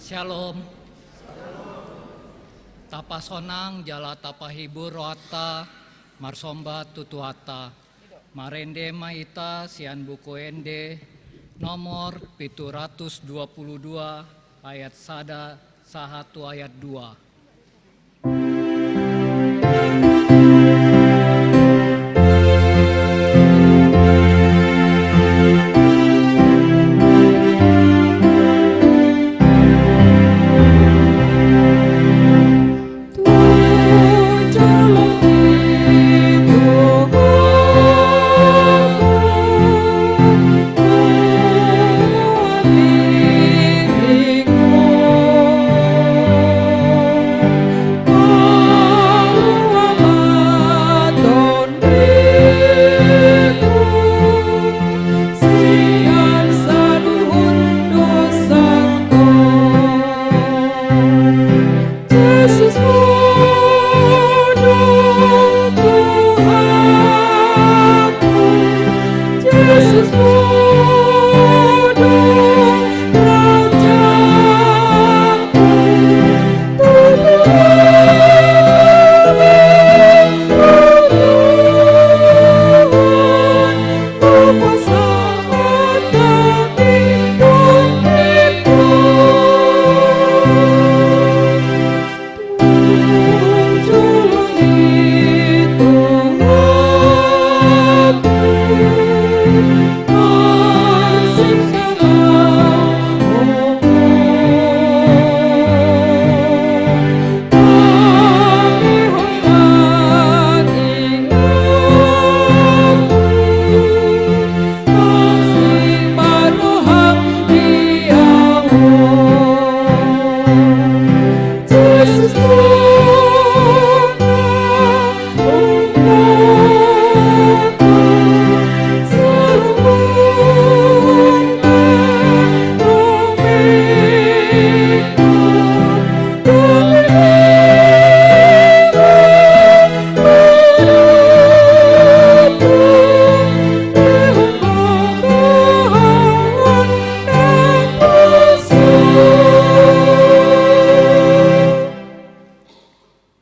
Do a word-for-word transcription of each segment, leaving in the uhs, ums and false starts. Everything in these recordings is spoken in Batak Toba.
Syalom. Tapasonang jala tapahibur rohanta marsomba tu Tuhanta. Marende ma hita sian Buku Ende nomor pitu ratus dua puluh dua, ayat sada sahat tu ayat dua.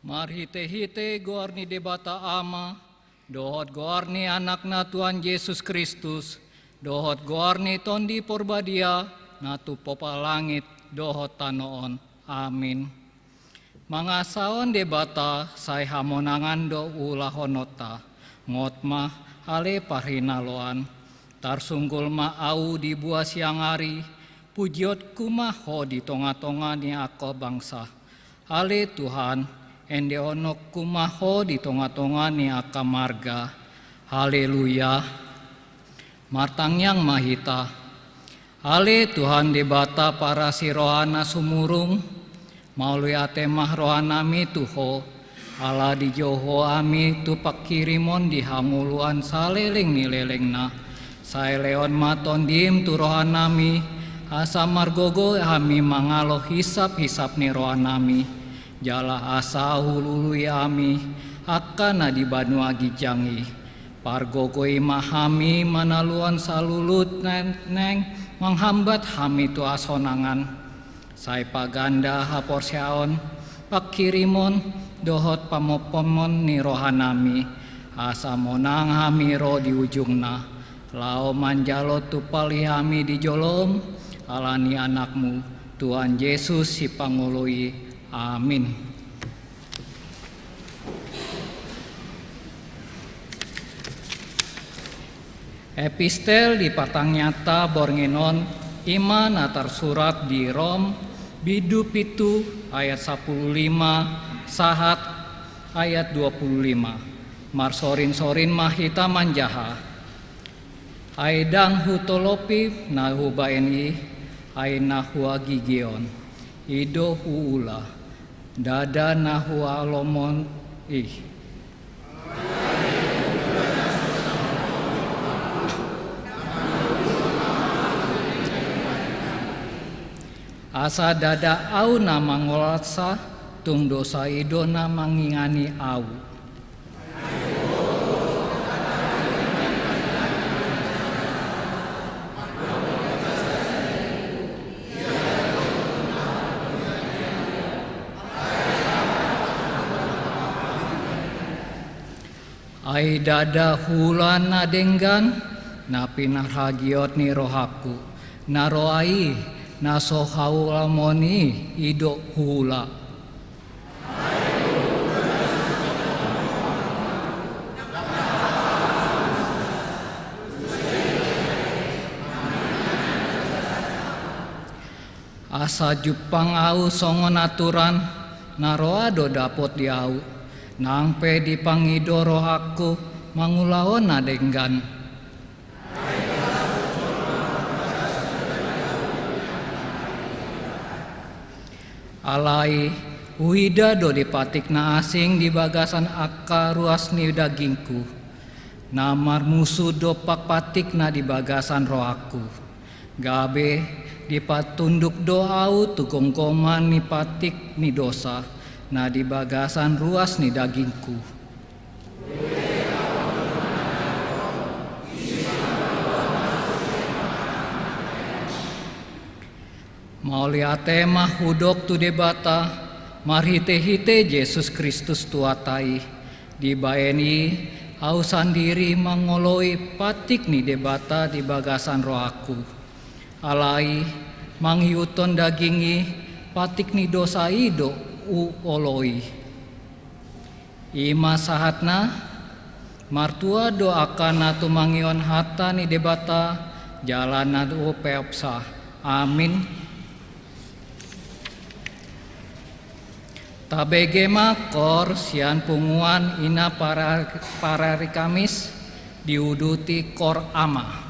Marhitehite goar ni Debata Ama, dohot goar ni Anakna Tuhan Jesus Kristus, dohot goar ni Tondi Porbadia, na tumpopa langit dohot tano on. Amin. Mangasahon Debata sai hamonangan do ulahononta. Ngot ma, ale parhinaloan. Tarsunggul ma ahu di bua siang ari, pujionku ma Ho di tongatonga ni angka bangsa. Ale Tuhan, endehononku ma Ho di tongatonga ni angka marga. Haleluya. Martangiang ma hita. Ale Tuhan Debata parasi roha na sumurung, mauliate ma rohanami tu Ho, ala dijou Ho hami tu pangkirimon di hangoluan saleleng ni lelengna. Sai lehon ma Tondim tu rohanami, asa margogo hami mangalo hisaphisap ni rohanami, jala asa hulului hami angka na di banua ginjang i. Pargogoi ma hami manaluhon saluhut na naeng manghambat hami tu hasonangan. Sai paganda haporseaon, pangkirimon, dohot pamompomon ni rohanami, asa monang hami ro di ujungna, laho manjalo tumpal i hami di jolom, ala ni Anakmu, Tuhan Jesus Sipangolu i. Amin. Epistel di partangianganta borngin on, i ma na tarsurat di Rom, bindu pitu ayat sapuluh lima sahat ayat dua puluh lima. Marsorinsorin ma hita manjaha. Ai ndang hutolopi na hubaen i, ai na huagigion. I do huula, ndada na hualomon i. Asa ndada ahu na mangolatsa, tung dosa i do na mangingani ahu. Ai ndada huula na denggan, na pinarhagiot ni rohangku, na roa i, na so huulamon i, i do huula. Asa jumpang ahu songon aturan, na roa do dapot di ahu, nang pe dipangido rohangku mangulahon na denggan. Alai, huida do di patik na asing di bagasan angka ruas ni dagingku, na marmusu dompak patik na di bagasan rohangku. Gabe dipatunduk do ahu tu gomgoman ni patik ni dosa, na di bagasan ruas ni dagingku. Mauliate ma hudok tu Debata, marhitehite Jesus Kristus Tuhanta i. Dibaen i, ahu sandiri mangoloi patik ni Debata di bagasan rohangku. Alai, mangihuthon daging i, patik ni dosa i do huoloi. I ma sahatna, martua do angka na tumangihon hata ni Debata, jala na dope hupeopsa. Amin. Tabege ma koor sian punguan ina para-, parari Kamis, diuduti koor ama.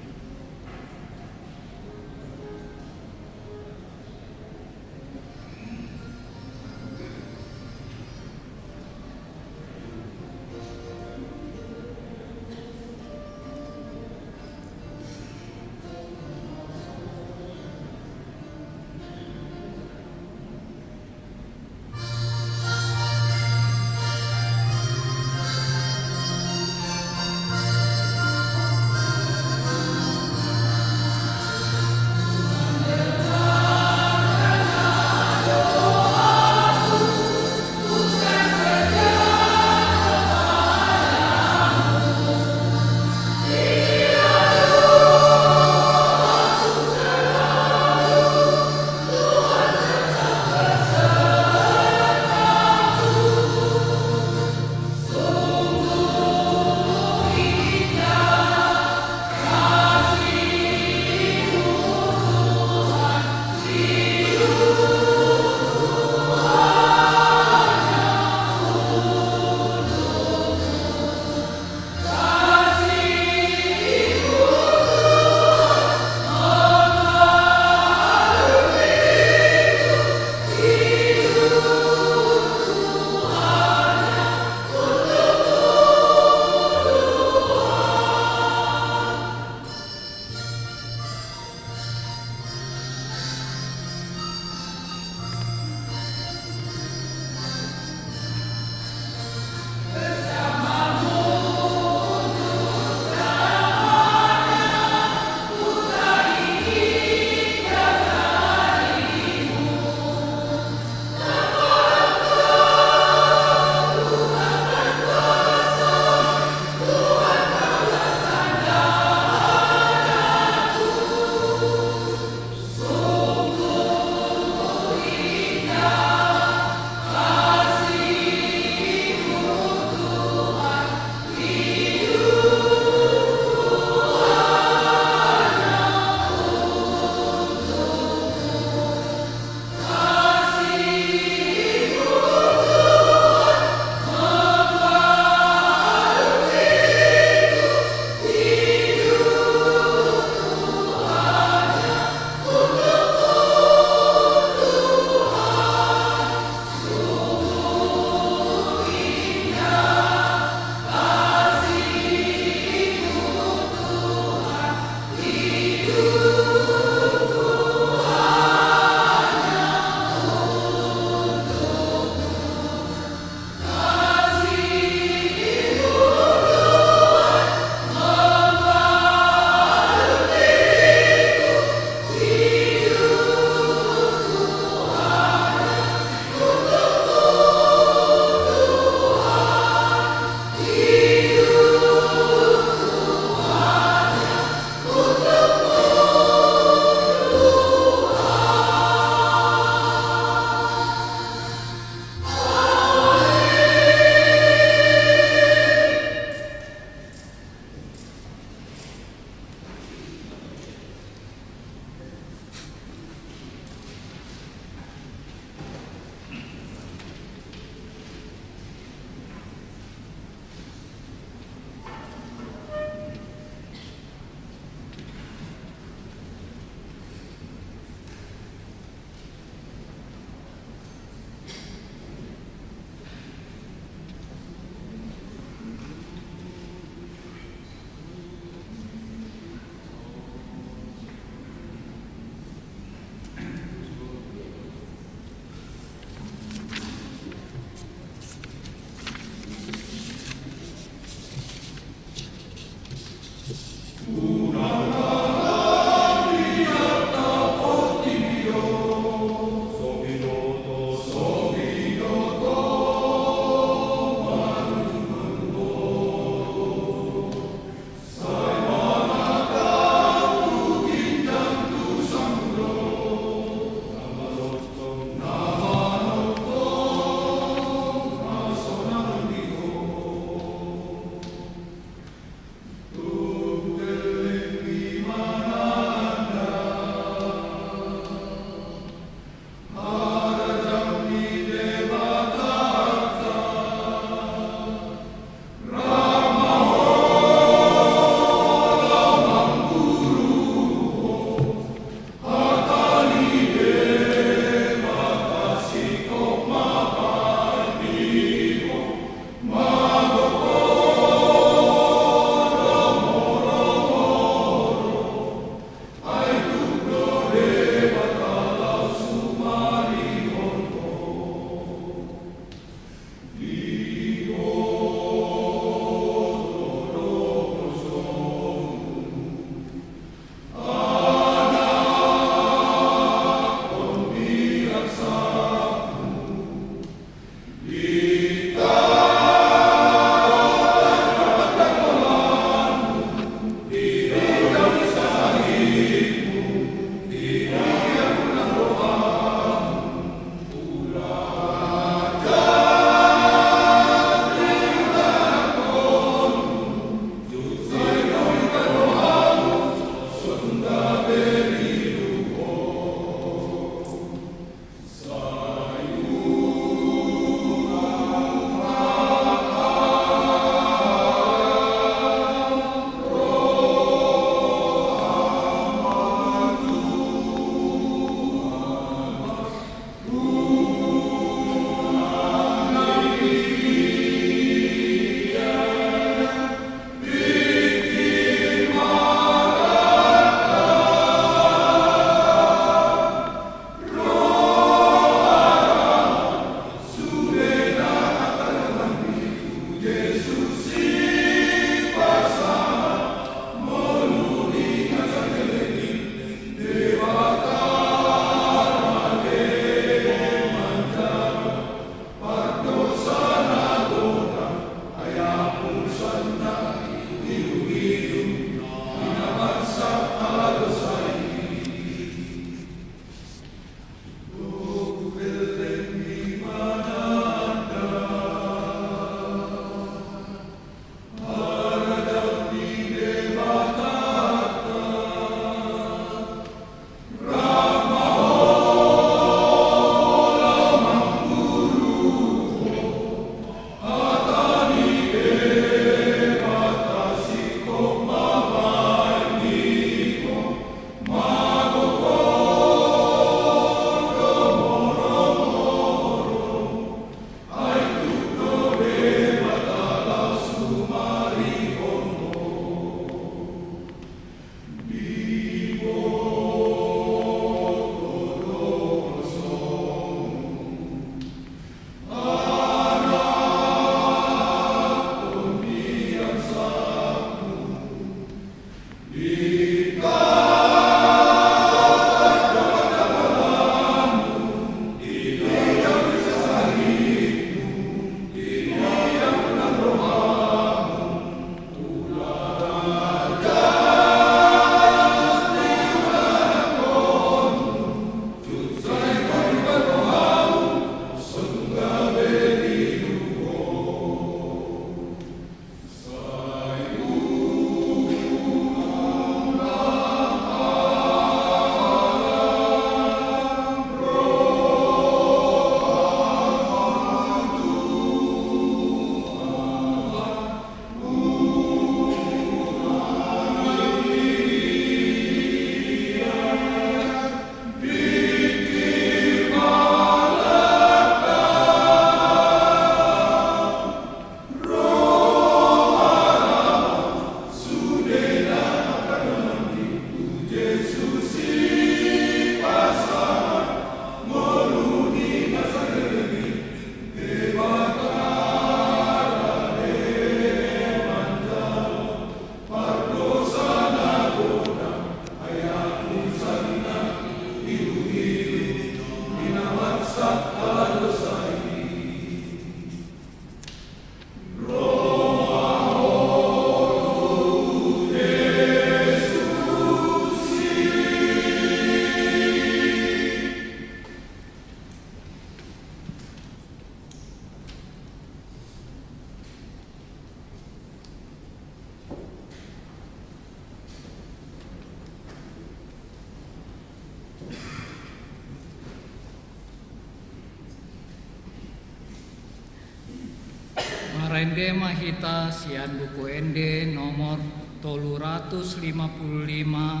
Ende ma hita sian Buku Ende nomor tolu ratus lima puluh lima,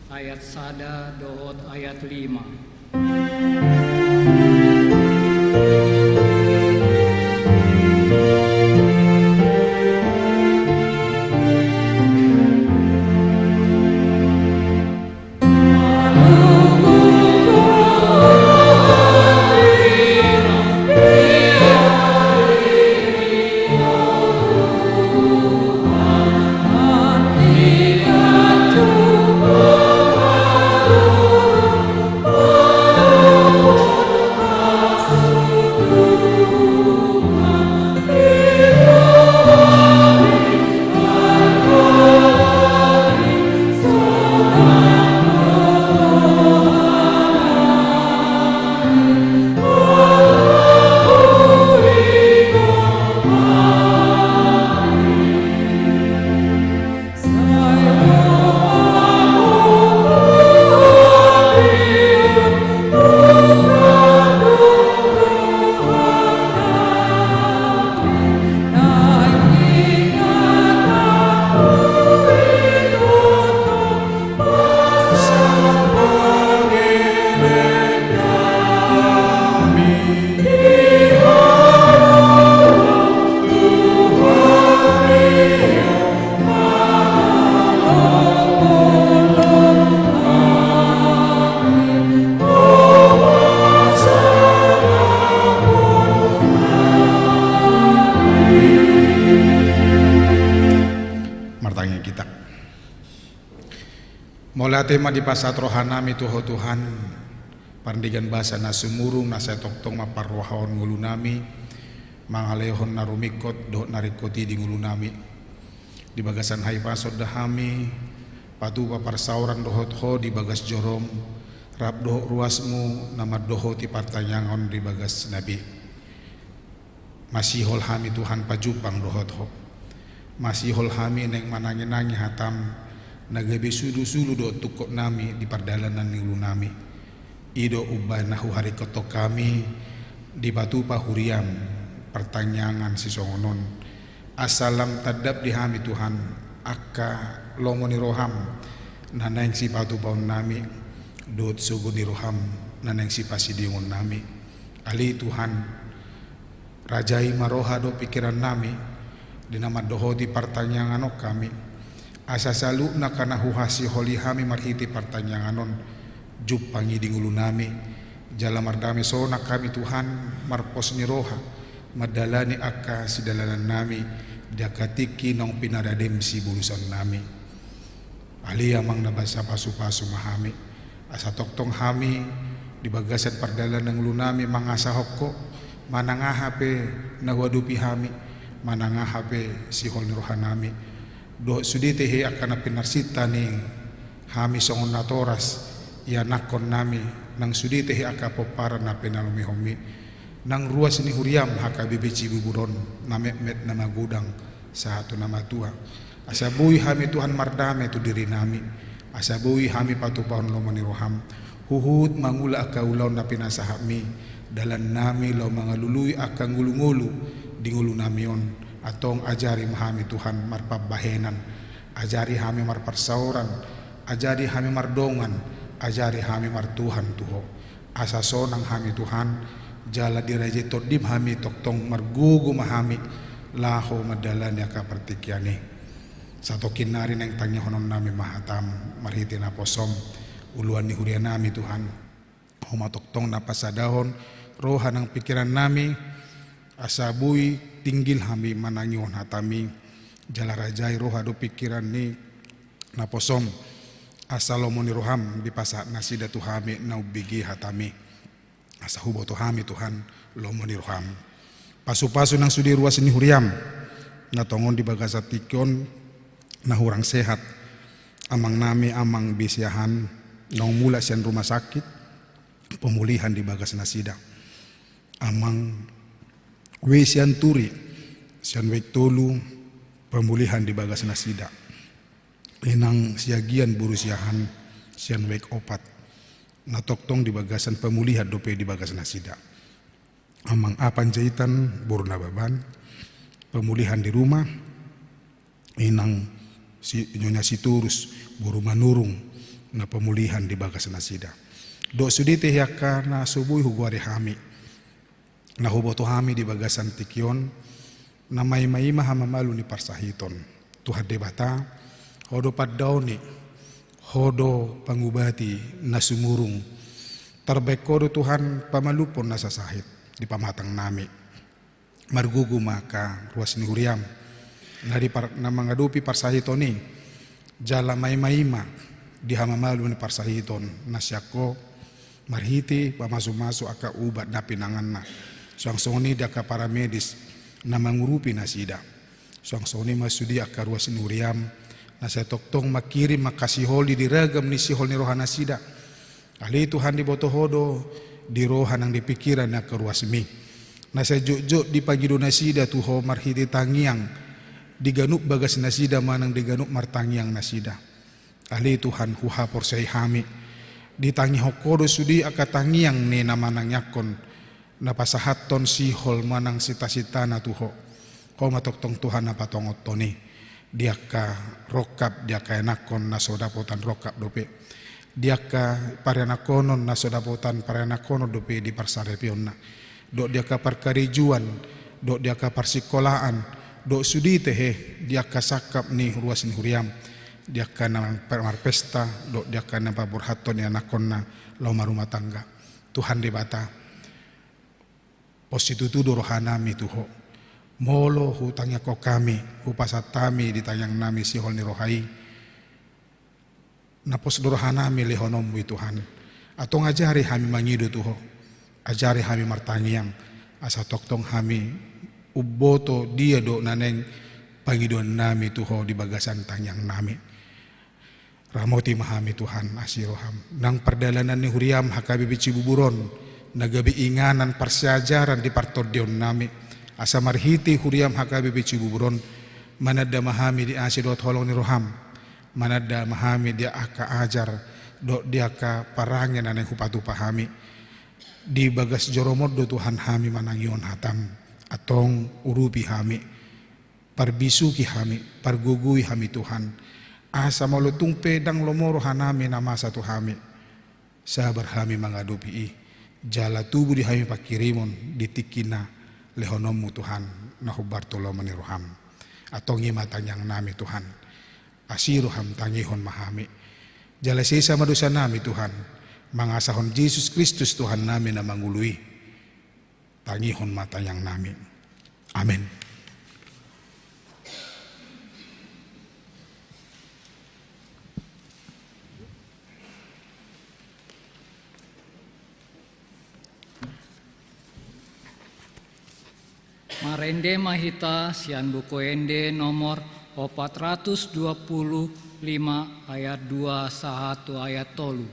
ayat sada dohot ayat lima. Martangiang hita. Mauliate ma dipasahat rohanami tu Ho Tuhan, parnidaan basa na sumurung na sai tongtong mamparrohahon ngolunami, mangalehon na rumingkot dohot na ringkot i di ngolunami. Di bagasan hahipason da hami patupa parsaoran dohot Ho di bagas jorom, rap dohot ruasMu na mandohoti partangiangan on di bagas na be. Masihol hami Tuhan pajumpang dohot Ho. Masihol hami naeng mananginangi hataM na gabe sulusulu dohot tungkotnami di pardalanan ni ngolunami. I do umbahen na huharingkothon hami dipatupa huriaM partangiangan sisongon on. Asa lam tandap di hami Tuhan angka lomo ni rohaM na naeng sipatupaonnami dohot sogo ni rohaM na naeng sipasidingonnami. Ale Tuhan, rajai ma roha dohot pingkirannami di na mandohoti partangiangan on hami. Asa saluhutna angka na huhasiholi hami marhite partangiangan on, jumpang i di ngolunami, jala mardame sonang hami Tuhan, marpos ni roha mandalani angka sidalanannami di angka tingki naung pinaradeM sibolusannami. Ale Amang na basa pasupasu ma hami, asa tongtong hami di bagasan pardalanan ni ngolunami mangasahon Ho, manang aha pe na huadopi hami, manang aha pe sihol ni rohanami. Dohot sude tehe angka na pinarsinta ni hami songon natoras ianakhonnami, nang sude tehe angka pomparan na pinalumehonmi, nang ruas ni huriaM H K B P Cibubur on, na metmet na magodang sahat tu na matua. Asa boi hami Tuhan mardame tu dirinami, asa boi hami patupahon lomo ni rohaM, huhut mangula angka ulaon na pinasahatmi, dalannami laho mangalului angka ngolungolu di ngolunami on. Antong ajari ma hami Tuhan marpambahenan, ajari hami marparsaoran, ajari hami mardongan, ajari hami martuhan tu Ho. Asa sonang hami Tuhan, jala dirajai TondiM hami tongtong margogo ma hami laho mandalani angka partingkian i. Satongkin nari naeng tangihononnami ma hataM marhite naposoM, uluan ni hurianami Tuhan. Ho ma tongtong na pasadahon roha nang pingkirannami, asa boi tinggil hami manangihon hataMi, jala rajai roha dohot pingkiran ni naposoM, asa lomo ni rohaM dipasahat nasida tu hami na umbege hataMi. Asa huboto hami Tuhan lomo ni rohaM. Pasupasu nang sude ruas ni huriaM na tongon di bagasan tingki on na hurang sehat. Amangnami Amang B. Siahaan naung mulak sian rumah sakit, pemulihan di bagas nasida. Amang W. Sianturi sian Waig tolu, pemulihan di bagas nasida. Inang Siagian boru Siahaan sian Waig opat, na tongtong di bagasan pemulihan dope di bagas nasida. Amang A. Panjaitan boru Nababan, pemulihan di rumah, inang si, Nyonya Sitorus, boru Manurung, na pemulihan di bagas nasida. Dohot sude tehe angka na so boi hugoari hami, na huboto hami di bagasan tingki on, na maimaima hamamalum ni parsahiton. Tuhan Debata, Ho do pandaoni, Ho do pangubati na sumurung. Tarbaen Ho do Tuhan pamalumhon na sasahit di pamatangnami. Margogo ma angka ruas ni huriaM na di par-, na mangadopi parsahiton i, jala maimaima di hamamalum ni parsahiton na sian Ho, marhite pamasumasu angka ubat na pinanganna. Suang songon i di angka paramedis na mangurupi nasida. Suang songon i ma sude angka ruas ni huriaM na sai tongtong mangkirim angka siholi di ragam ni sihol ni roha nasida. Ale Tuhan, diboto Ho do di roha nang di pingkiran ni angka ruasMi. Na sai jotjot dipangido nasida tu Ho marhite tangiang di ganup bagas nasida manang di ganup martangiang nasida. Ale Tuhan, huhaporseai hami, ditangihon Ho do sude angka tangiang ni na manangiangkon, na pasahathon sihol manang sitasitana tu Ho. Ho ma tongtong Tuhan na patongothon i di angka rongkap, di angka ianakhon na so dapotan rongkap dope, di angka parianakhonon na so dapotan parianakhonon dope di parsaripeonna, dohot di angka parkarejoan, dohot di angka parsikolaan, dohot sude tehe di angka sangkap ni ruas ni huriaM, di angka na mar-, marpesta, dohot di angka na paborhathon ianakhonna laho marumah tangga. Tuhan Debata, pos situtu do rohanami tu Ho. Molo hutangiangkon hami, hupasahat hami di tangiangnami sihol ni roha i, na pos do rohanami lehononMu i Tuhan. Antong ajari hami mangido tu Ho, ajari hami martangiang, asa tongtong hami umboto dia do na naeng pangidoannami tu Ho di bagasan tangiangnami. Ramoti ma hami Tuhan, asi rohaM. Nang pardalanan ni huriaM H K B P Cibubur on, na gabe inganan parsiajaran di partondionnami, asa marhite huriaM H K B P Cibubur on, mananda ma hami di asi dohot holong ni rohaM, mananda ma hami di angka ajar, dohot di angka parange na naeng hupatupa hami. Di bagas joroMon do Tuhan hami manangihon hataM, antong urupi hami. Parbisuhi hami, pargogoi hami Tuhan. Asa molo tung pe ndang lomo rohanami na masa tu hami, sabar hami mangadopi i, jala tubu di hami pangkirimon di tingki na lehononMu Tuhan, na hombar tu lomo ni rohaM. Antong i ma tangiangnami Tuhan. Asi rohaM, tangihon ma hami. Jala sesa ma dosanami Tuhan, mangasahon Jesus Kristus Tuhannami na mangolu i. Tangihon ma tangiangnami. Amen. Marende ma hita sian Buku Ende nomor opat ratus dua puluh lima, ayat dua sahat tu ayat tolu.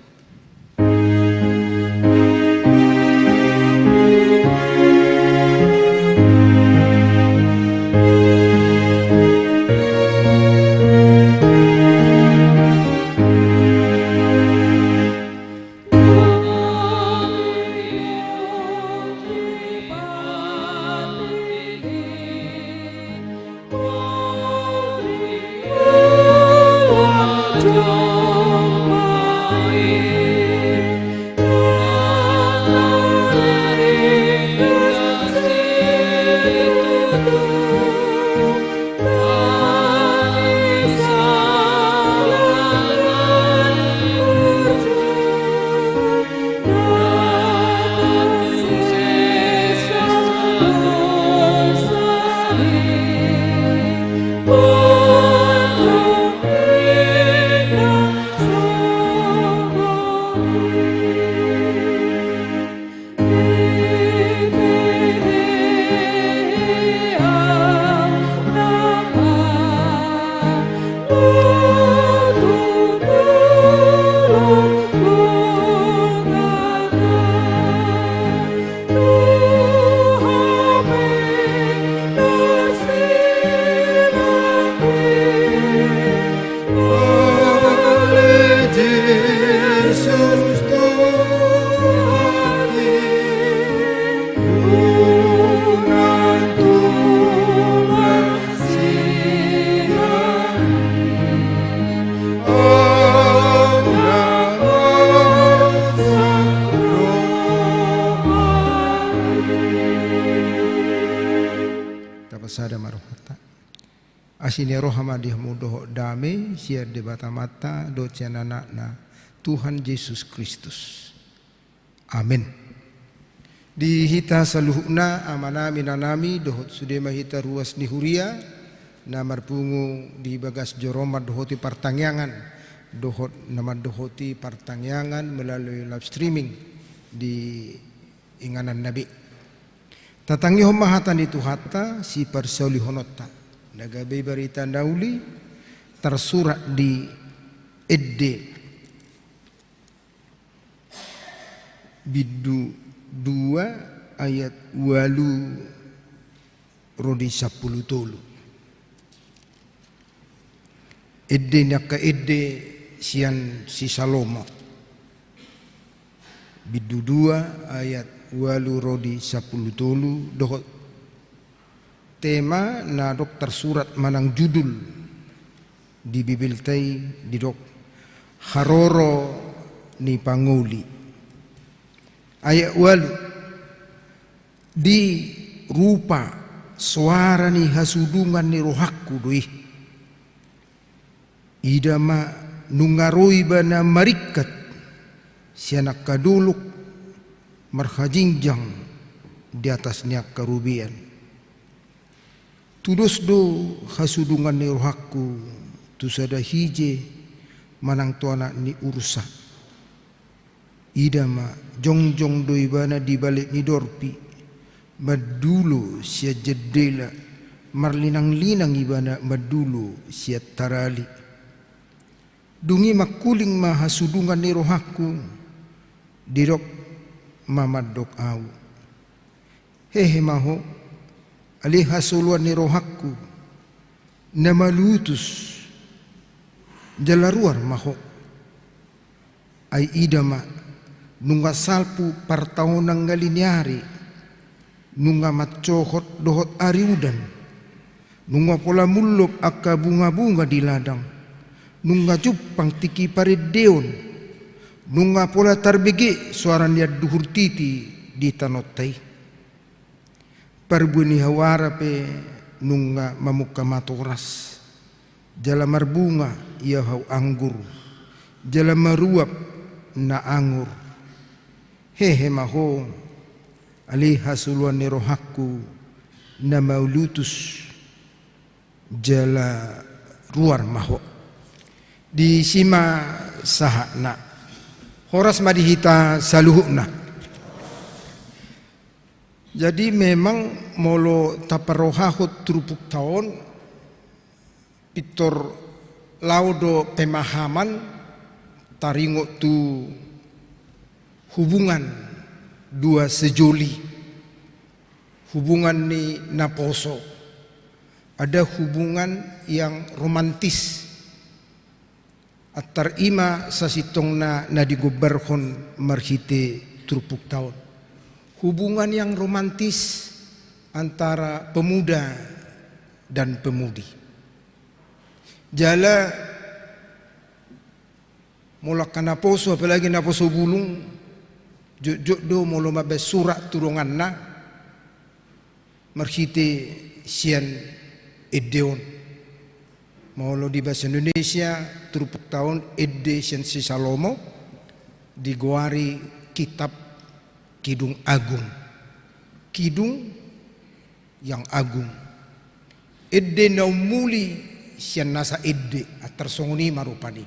Asi ni roha ma di hamu dohot dame sian Debata Amanta dohot sian Anakna Tuhan Jesus Kristus. Amen. Di hita saluhutna, amanami, inanami, dohot sude ma hita ruas ni huria na marpungu di bagas joro mandohoti partangiangan dohot na mandohoti partangiangan melalui live streaming di inganan na be. Tatangihon ma hata ni Tuhanta siparsaulihononta na gabe barita na uli, tarsurat di Ende bindu dua ayat ualu ro di sampulu tolu. Ende ni angka ende sian si Salomo. Bindu dua ayat ualu ro di sampulu tolu, dohot tema na dok tarsurat manang judul di Bibelta i didok Haroro ni Pangoli. Ayat ualu. Di rupa soara ni hasudungan ni rohangku do i. Ida ma, nunga ro ibana maringkat sian angka dolok marhajingjang di atas ni angka robean. Tudos do hasudungan ni rohangku tu sada hije manang tu anak ni ursa. Ida ma, jongjong do ibana di balek ni dorpi, mandulo sian jendela, marlinanglinang ibana mandulo sian tarali. Dung i mangkuling ma hasudungan ni rohangku, didok ma mandok ahu. Hehe ma ho, ale hasoloan ni rohangku, na malutus, jala ruar ma ho. Ai ida ma, nunga salpu partaonan ngali ni ari, nunga mansohot dohot ari udan, nunga pola mullop angka bungabunga di ladang, nunga jumpang tingki parendeon, nunga pola tarbege soara ni anduhur titi di tanonta i. Parbue ni hawara pe nunga mamungka matoras, jala marbunga ia hau anggur, jala maruap na angur. Hehe ma ho, ale hasoloan ni rohangku, na malutus, jala ruar ma ho. Disi ma sahatna. Horas ma di hita saluhutna. Jadi memang molo taparrohahon turpukta on, pintor laho do pemahaman taringot tu hubungan dua sejoli, hubungan ni naposo. Ada hubungan yang romantis. Antar i ma sasintongna na digombarhon marhite turpukta on. Hubungan yang romantis antara pemuda dan pemudi. Jala molo angka naposo, apalagi naposo bulung, jotjot do molo mambaen surat tu donganna, marhite sian ende on. Molo di bahasa Indonesia, turpukta on ende sian si Salomo, digoari kitab Kidung Agung. Kidung yang Agung. Ende na umuli sian nasa ende, antar songon i ma rupani.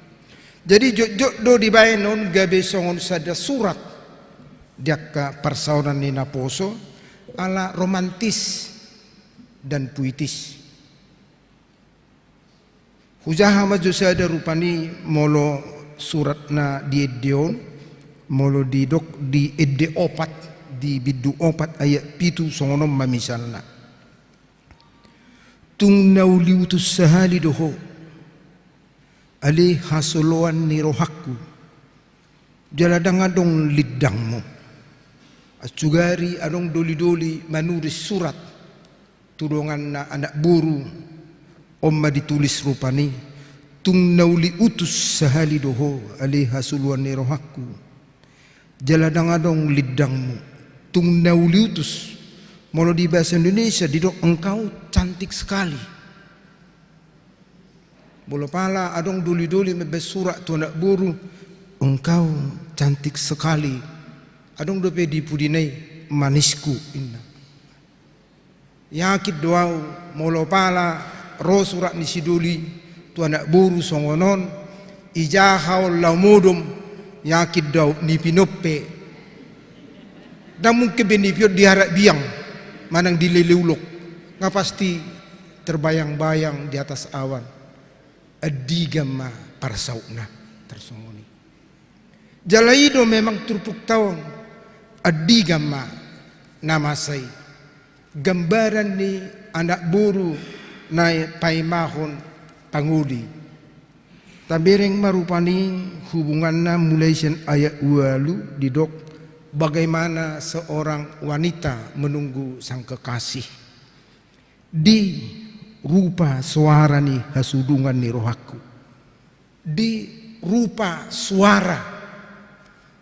Jadi jotjot do dibaen on gabe songon sada surat di angka parsaoran ni naposo, ala romantis dan puitis. Hujaha ma jo sada rupani molo suratna di ende on, molo didok di ende opat, di bindu opat ayat pitu songon on ma misalna. Tung na uli utus sahali do ho, ale hasoloan ni rohangku, jala ndang adong lindangmu. Ansugari adong dolidoli manulis surat tu donganna anak boru, on ma ditulis rupani, tung na uli utus sahali do ho, ale hasoloan ni rohangku. Jala ndang adong lindangmu, tung na uli utus. Molo di bahasa Indonesia didok engkau cantik sekali. Molo pala adong doli-doli mambaen surat tu anak boru, "Engkau cantik sekali." Adong dope di pudina i, "Manisku," inna. Yakin do au, molo pala ro surat ni si doli tu anak boru songon on, ijaha on laho modom, yakin do au nipi on pe. Ndang mungkin be nipi on diarak biang manang dilele ulok. Nga pasti terbayang-bayang di atas awan. Andigan ma parsautna tarsongon i. Jala i do memang turpukta on, andigan ma na masa i. Gambaran ni anak boru na paimahon pangoli. Tabereng ma rupani hubunganna mulai sian ayat ualu didok, bagaimana seorang wanita menunggu sang kekasih. Di rupa soara ni hasudungan ni rohangku. Di rupa soara.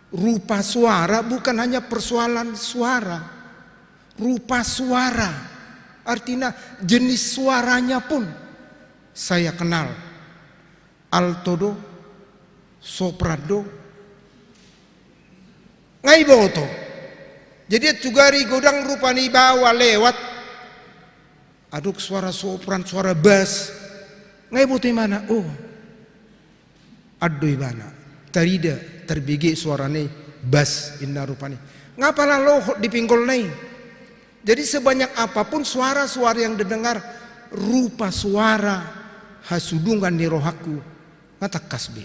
Rupa soara bukan hanya persoalan suara. Rupa soara. Artinya jenis suaranya pun saya kenal. Alto do, sopran do. Nga iboto. Jadi, antusi godang rupani baoa lewat. Adong suara sopran, suara bas. Nga iboto ibana. Oh. Adong do ibana. Tarida, tarbege suarana i, bas, inna rupani. Nga pala lohot di pinggolna i. Jadi, sebanyak apapun suara-suara yang didengar, rupa soara hasudungan ni rohangku, nga tangkas be.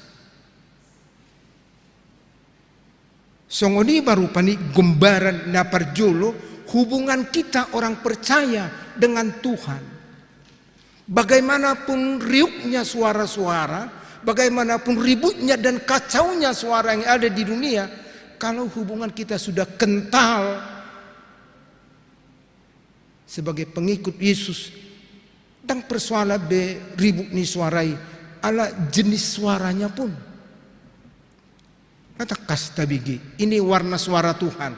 Songon i ma rupani gambaran na parjolo hubungan kita orang percaya dengan Tuhan. Bagaimanapun riuknya suara-suara, bagaimanapun ributnya dan kacaunya suara yang ada di dunia, kalau hubungan kita sudah kental sebagai pengikut Yesus, ndang persoalan be ribut ni suara i, ala jenis suaranya pun. Nga tangkas tabege, ini warna suara Tuhan.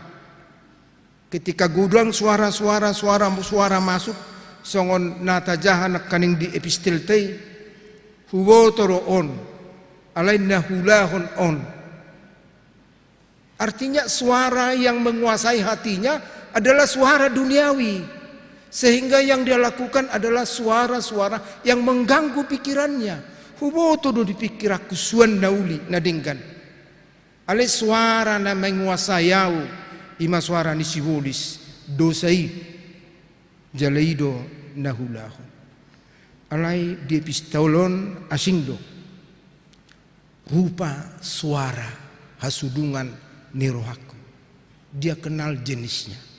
Ketika godang suara-suara, suara-suara masuk, songon na tajaha nangkaning di epistelta i, huboto do on, alai na huulahon on. Artinya, suara yang menguasai hatinya adalah suara duniawi. Sehingga yang dia lakukan adalah suara-suara yang mengganggu pikirannya. Huboto do di pikiranku suan na uli, na denggan. Alai suara na menguasai au, i ma suara ni sibolis, dosa i. Jala i do na huulahon. Alai di epistel on asing do. Rupa soara hasudungan ni rohangku. Dia kenal jenisnya.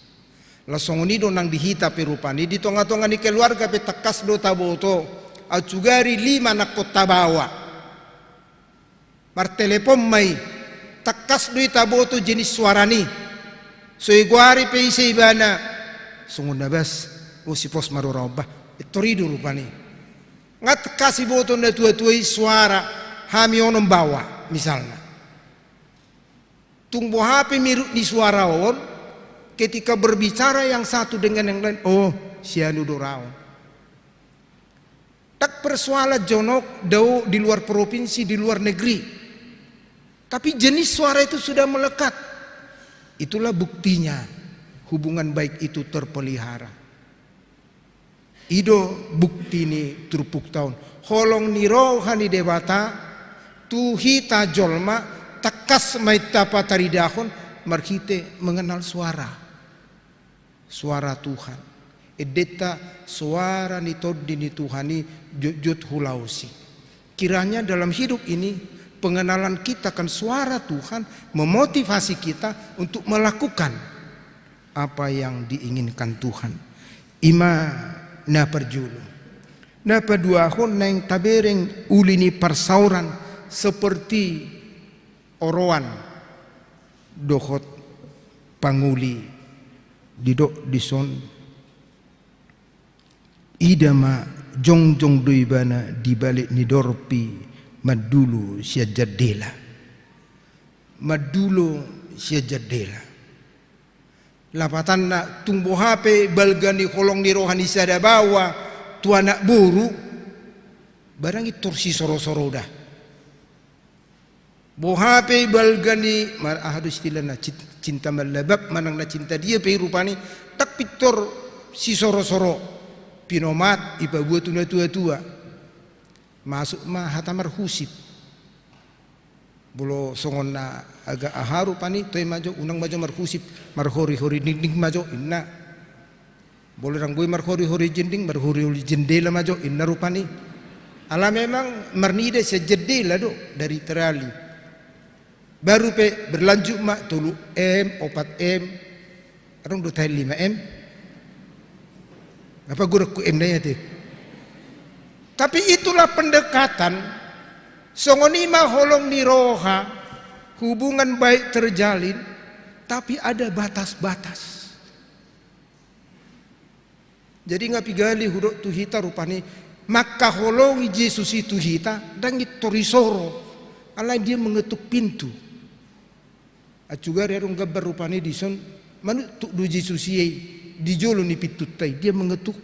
Laos songon i do nang di hita pe rupani, di tonga-tonga ni keluarga pe tangkas do taboto, au sugari lima nangkon tabaoa. Martelepon ma i, tangkas do i taboto jenis suarana i. So igoari pe ise ibana, songon na bas, o si pos ma do ra on bah, pintor i do rupani. Nga tangkas iboto natua-tua i suara hami onom baoa, misalna. Tung boha pe miruk ni suara on, ketika berbicara yang satu dengan yang lain, oh, si anu do ra on. Ndang persoalan jonok dao di luar provinsi, di luar negeri. Tapi jenis suara itu sudah melekat. Itulah buktinya hubungan baik itu terpelihara. I do bukti ni turpukta on. Holong ni roha ni Debata tu hita jolma tangkas ma inna pataridahon marhite mengenal suara. Suara Tuhan. Endenta suara ni Tondi ni Tuhan i jotjot hulaosi. Kiranya dalam hidup ini pengenalan kita akan suara Tuhan memotivasi kita untuk melakukan apa yang diinginkan Tuhan. I ma na parjolo. Na paduahon naeng tabereng uli ni parsaoran seperti oroan dohot pangoli didok dison. Ida ma jongjong do ibana di balek ni dorpi mandulo sian jandela. Mandulo sian jandela. Lapatanna tung boha pe balga ni holong ni roha ni sada baoa tu anak boru, Barang i tor sisorosoroda. Boha pe i balga ni, mar-, aha do istilahna, cin-, cinta mallabab manang na cinta dia pe i rupani, ndang pintor sisorosoro. Pinomat, ipaboa tu natuatua. Masuk ma hata marhusip. Molo songon na agak aha rupani, toe ma jo, unang ma jo marhusip, marhorihori dinding ma jo, inna. Molo ndang boi marhorihori dinding, marhorihori jendela ma jo, inna rupani. Ala memang marnida sian jendela do, dari terali. Baru pe berlanjut ma tolu M, opat M. Adong do tahe lima M? Apa gurangku M na i ate? Tapi itulah pendekatan. Songon i ma holong ni roha, hubungan baik terjalin, tapi ada batas-batas. Jadi nga piga ale hudok tu hita rupani, mangkaholongi Jesus i tu hita, ndang i tor isoro, alai dia mengetuk pintu. Ancugari adong gambar rupani dison, manuttuk do Jesus i di jolo ni pintunta i, dia mengetuk.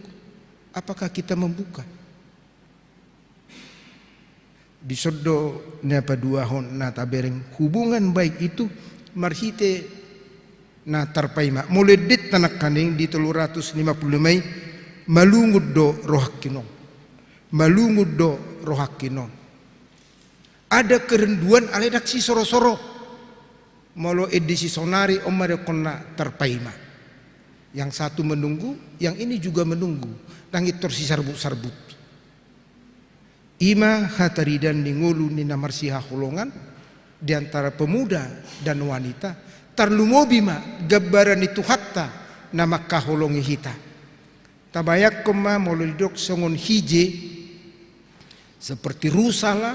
Apakah kita membuka? Dison do na paduahon na tabereng, hubungan baik itu marhite na tarpaima. Molo endenta nangkaning di tolu ratus lima puluh lima i, malungun do rohangki non. Malungun do rohangki non. Ada kerinduan alai ndang sisorosoro. Molo ende si saonari on ma dohonon na tarpaima. Yang satu menunggu, yang ini juga menunggu. Ndang i tor sisarbut-sarbut. I ma hataridaan ni ngolu ni na marsihaholongan di antara pemuda dan wanita, tarlumobi ma gambaran ni Tuhanta na mangkaholongi hita. Tabayangkon ma molo didok songon hije, seperti rusa lah,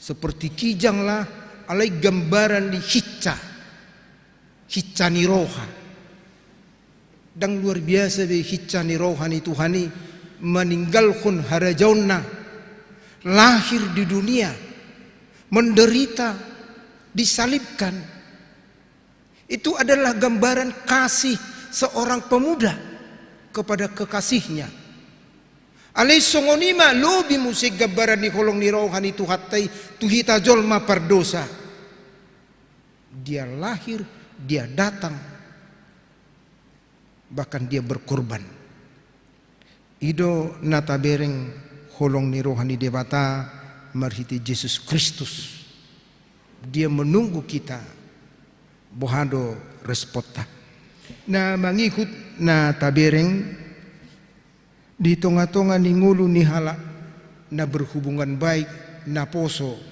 seperti kijang lah, alai gambaran ni hinsa, hinsa ni roha. Ndang luar biasa be hinsa ni roha ni Tuhan i, maninggalhon harajaonna, lahir di dunia, menderita, disalibkan. Itu adalah gambaran kasih seorang pemuda kepada kekasihnya. Alai songon i ma lobi muse gambaran ni holong ni roha ni Tuhanta i tu hita jolma pardosa. Dia lahir, dia datang, bahkan dia berkorban. I do na tabereng holong ni roha ni Debata marhite Jesus Kristus. Dia menunggu kita, boha do responta. Na mangihut na tabereng di tonga-tonga ni ngolu ni halak na berhubungan baik, na poso,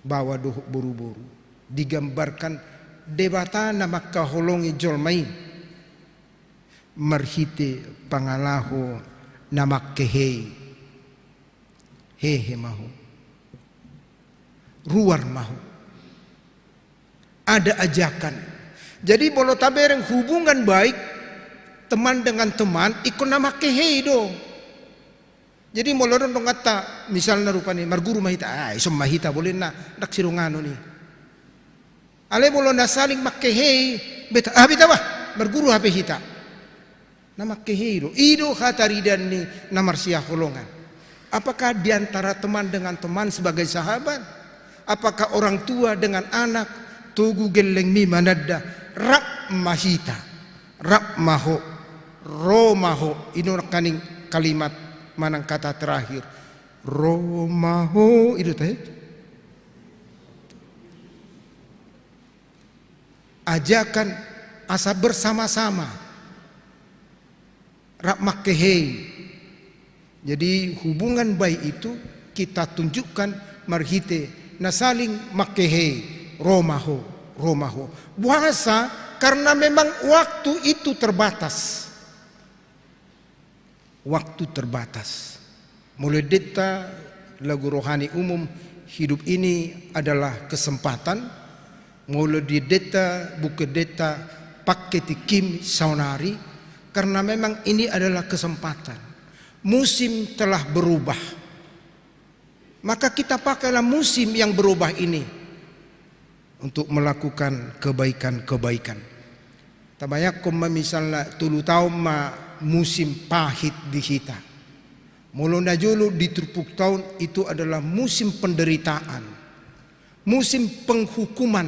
baoa dohot boru-boru. Digambarkan Debata na mangkaholongi jolma i marhite pangalaho na mangkehe i. Hehe ma ho. Ruar ma ho. Ada ajakan. Jadi molo tabereng hubungan baik teman dengan teman, ingkon na mangkehe i do. Jadi molo adong donganta, misalna rupani, marguru ma hita, ah, ison ma hita bolena, ndang sidonganon i. Alai molo na saling mangkehe i, beta, ah, beta bah, marguru hape hita. Na mangkehe i do, i do hataridaan ni na marsihaholongan. Apakah di antara teman dengan teman sebagai sahabat? Apakah orang tua dengan anak? Togu gellengmi mananda, rap ma hita, rap ma ho, ro ma ho, i do nangkaning kalimat manang kata terakhir. Ro ma ho, i do tahe. Ajakan asa bersama-sama. Rap mangkehe i. Jadi hubungan baik itu kita tunjukkan marhite na saling mangkehe i, ro ma ho, ro ma ho. Boasa? Karena memang waktu itu terbatas. Waktu terbatas. Molo endenta lagu rohani umum, hidup ini adalah kesempatan. Molo di endenta, buku endenta, pangke tingkim saonari, karena memang ini adalah kesempatan. Musim telah berubah. Maka kita pakailah musim yang berubah ini untuk melakukan kebaikan-kebaikan. Tabayangkon ma misalna tolu taon ma musim pahit di hita. Molo na jolo di turpukta on, itu adalah musim penderitaan, musim penghukuman.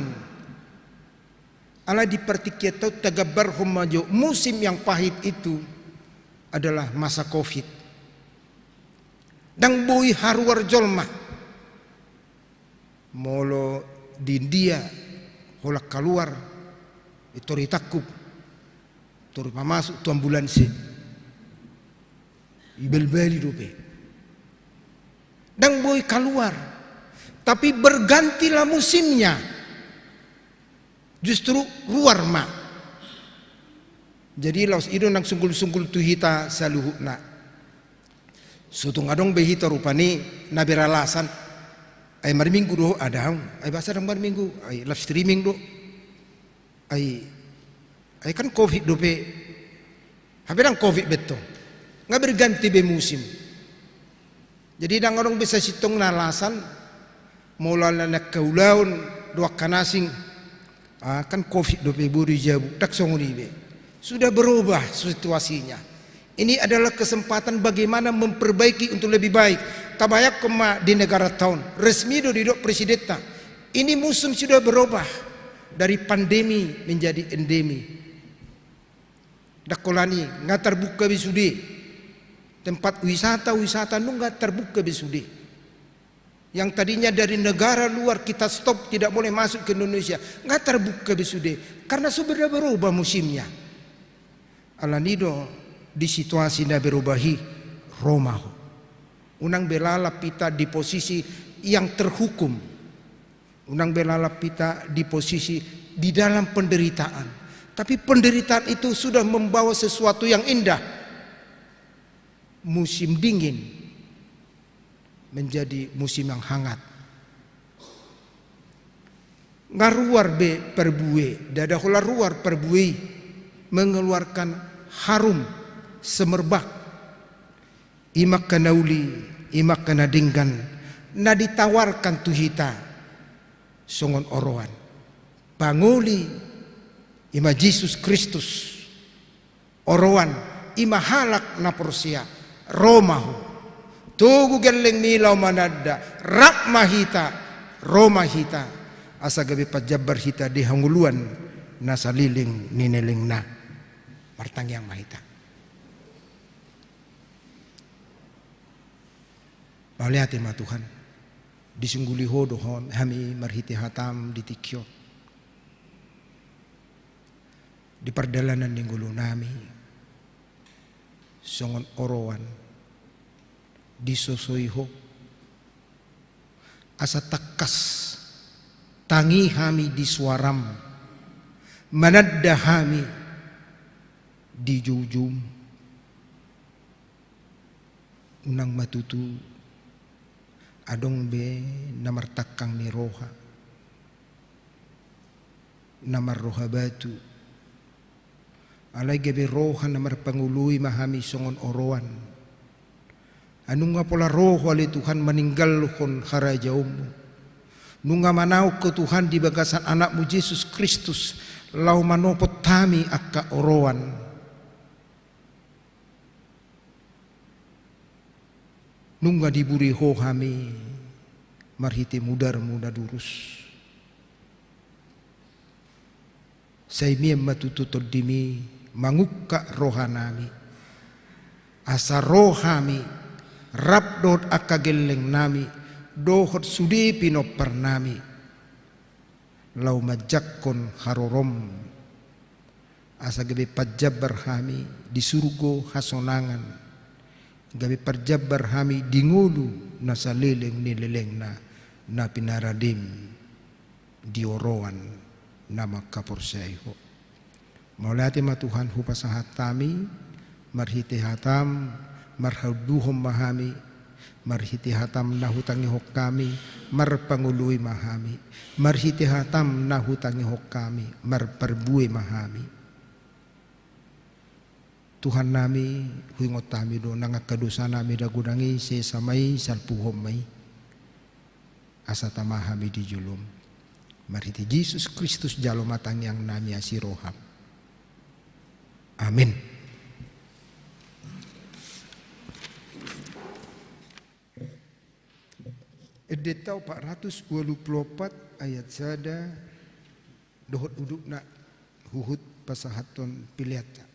Alai di partingkianta on tagambarhon ma jo musim yang pahit itu adalah masa covid. Ndang boi haruar jolma. Molo di India, holan kaluar, i tor itangkup, tor pamasuk tu ambulansi, ibalbali dope. Ndang boi kaluar. Tapi bergantilah musimnya. Justru ruar ma. Jadi laos i do nang sunggul-sunggul tu hita saluhutna. So tung adong be hita rupani na beralasan, ai marminggu do, adong, ai boasa ndang marminggu, ai live streaming do. Ai, ai kan covid dope. Hape ndang covid be tong. Nga berganti be musim. Jadi ndang adong be sasintongna alasan, molo alana angka ulaon dohot angka na asing, ah, kan covid dope, boi do i jabu, ndang songon i be. Sudah berubah situasinya. Ini adalah kesempatan bagaimana memperbaiki untuk lebih baik. Tabayangkon ma di negaranta on, resmi do didok presidenta. Ini musim sudah berubah dari pandemi menjadi endemi. Ndang holan i, nga tarbuka be sude. Tempat wisata, wisata nunga tarbuka be sude. Yang tadinya dari negara luar kita stop, tidak boleh masuk ke Indonesia, nga tarbuka be sude. Karena sudah berubah musimnya. Alani do di situasi na berubah i, ro ma ho. Unang be lalap hita di posisi yang terhukum. Unang be lalap hita di posisi di dalam penderitaan. Tapi penderitaan itu sudah membawa sesuatu yang indah. Musim dingin menjadi musim yang hangat. Nga ruar be parbue, ndada holan ruar parbue i, mengeluarkan harum semerbak. I ma angka na uli, i ma angka na denggan, na ditawarkan tu hita songon oroan. Pangoli, i ma Jesus Kristus. Oroan, i ma halak na porsea. Ro ma ho. Togu gellengmi laho mananda, rap ma hita, ro ma hita. Asa gabe panjambar hita di hangoluan na saleleng ni lelengna. Martangiang ma hita. Mauliate ma Tuhan, disungguli Ho do hami marhite hataM di tingki on. Di pardalanan ni ngolunami, songon oroan, disosoi Ho, asa tangkas tangi hami di suaraM, mananda hami di joujoum. Unang ma tutu adong be na martangkang ni roha, na marroha batu. Alai gabe roha na marpangoloi ma hami songon oroan. Ai nunga pola ro Ho ale Tuhan maninggalhon harajaonMu. Nunga manaon Ho Tuhan di bagasan AnakMu Jesus Kristus, laho manopot hami angka oroan. Nunga diburi Ho hami marhite mudarMu na durus. Sai mian ma tutu TondiMi mangungkap rohanami, asa ro hami rap dohot angka gellengnami dohot sude pinomparnami, laho manjangkon harorom, asa gabe panjambar hami di surgo hasonangan, gabe panjambar hami di ngolu na saleleng ni lelengna, na pinaradeM di oroan na mangkaporseai Ho. Mauliate ma Tuhan, hupasahat hami, marhite hataM, marhaunduhon ma hami, marhite hataM na hutangihon hami, marpangoloi ma hami, marhite hataM na hutangihon hami, marparbue ma hami. Tuhannami, huingot hami do nang angka dosanami na godang i, sesa ma i, salpuhon ma i. Asa tama hami di joloM. Marhite Jesus Kristus jalo ma tangiangnami asi rohaM. Amin. Denta opat ratus ualu pulu opat ayat sada dohot udutna huhut pasahathon peleanta.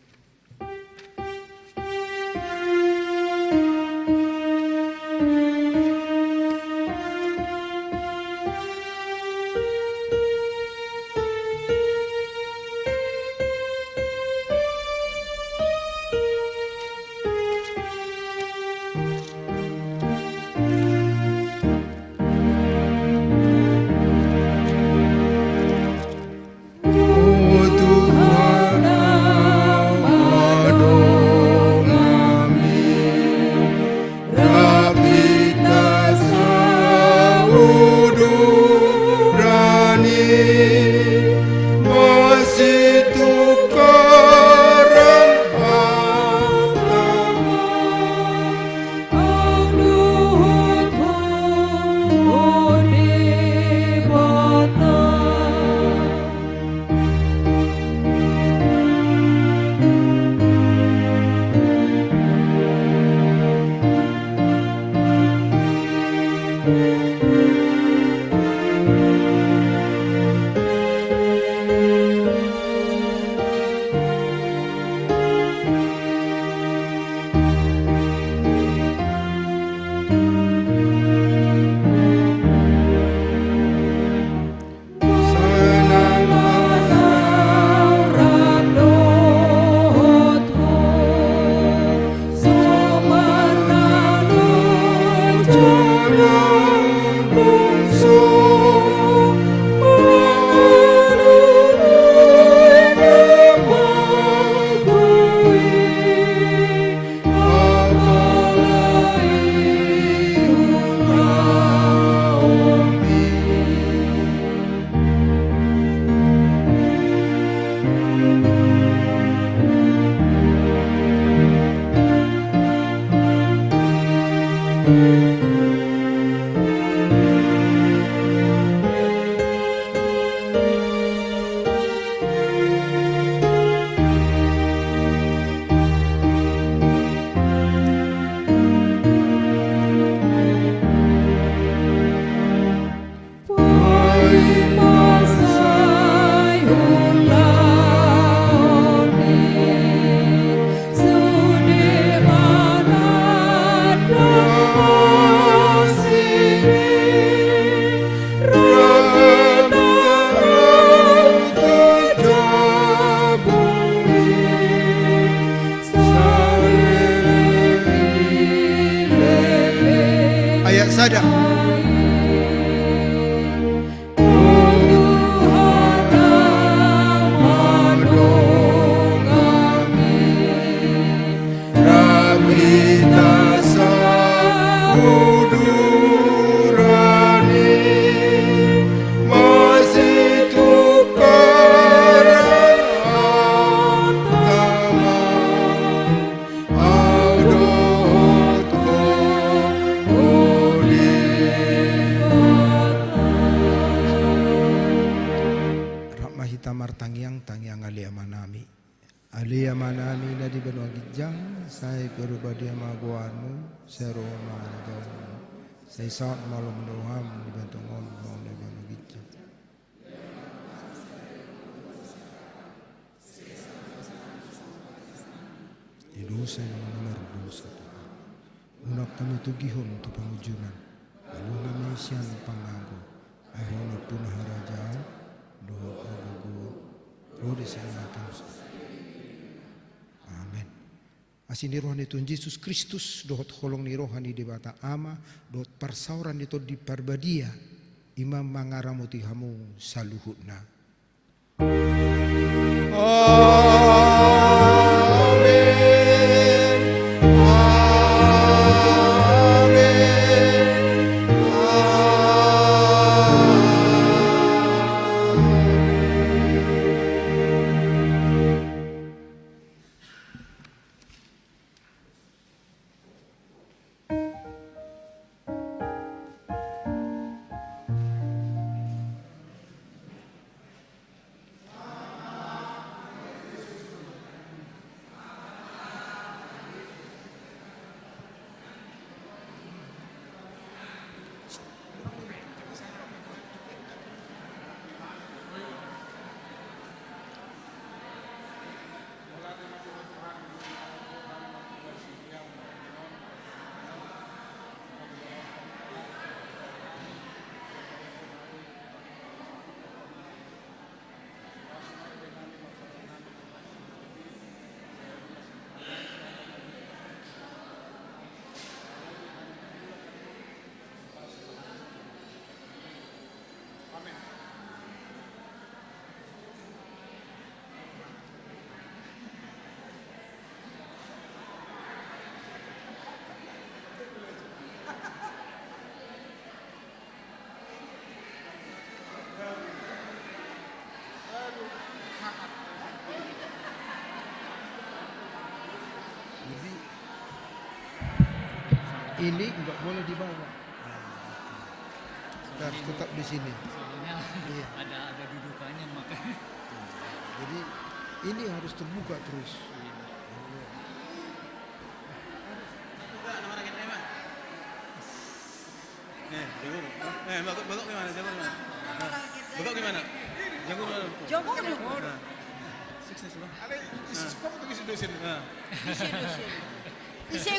Ayat sada. Rap ma hita martangiang, tangiang Ale Amanami. Ale Amanami na di banua ginjang, sai parbadia ma goarmu, sai ro ma harajaonmu, sai saut ma lomo ni roham di banua tonga on songon na di banua ginjang. Di dosa ni na mardosa tu hami. Unang hami togihon tu pangunjunan. Paluahon hami sian pangago. Ai Ho ma nampuna harajaon dohot hagogoon ro di sian Tuhan. Amen. Asi ni roha ni Tuhan Jesus Kristus dohot holong ni roha ni Debata Ama dohot parsaoran ni Tondi Parbadia i ma mangaramoti hamu saluhutna. Amen. Amen. Amen. Ini nggak boleh dibawa. Nah, kita harus tetap di sini. Soalnya iya, ada, ada dudukannya, makanya. Jadi, ini harus terbuka terus. Iya. Buka, nama lagi, Emang. Eh, jago lu. Eh, bagok, bagok gimana? Jago gimana? Nah, bagok gimana? Jago gimana? Jago lu. Nah. Sukses, Bang. Ada isi, nah, sekolah atau isi dosen? Nah. Isi dosen. Isi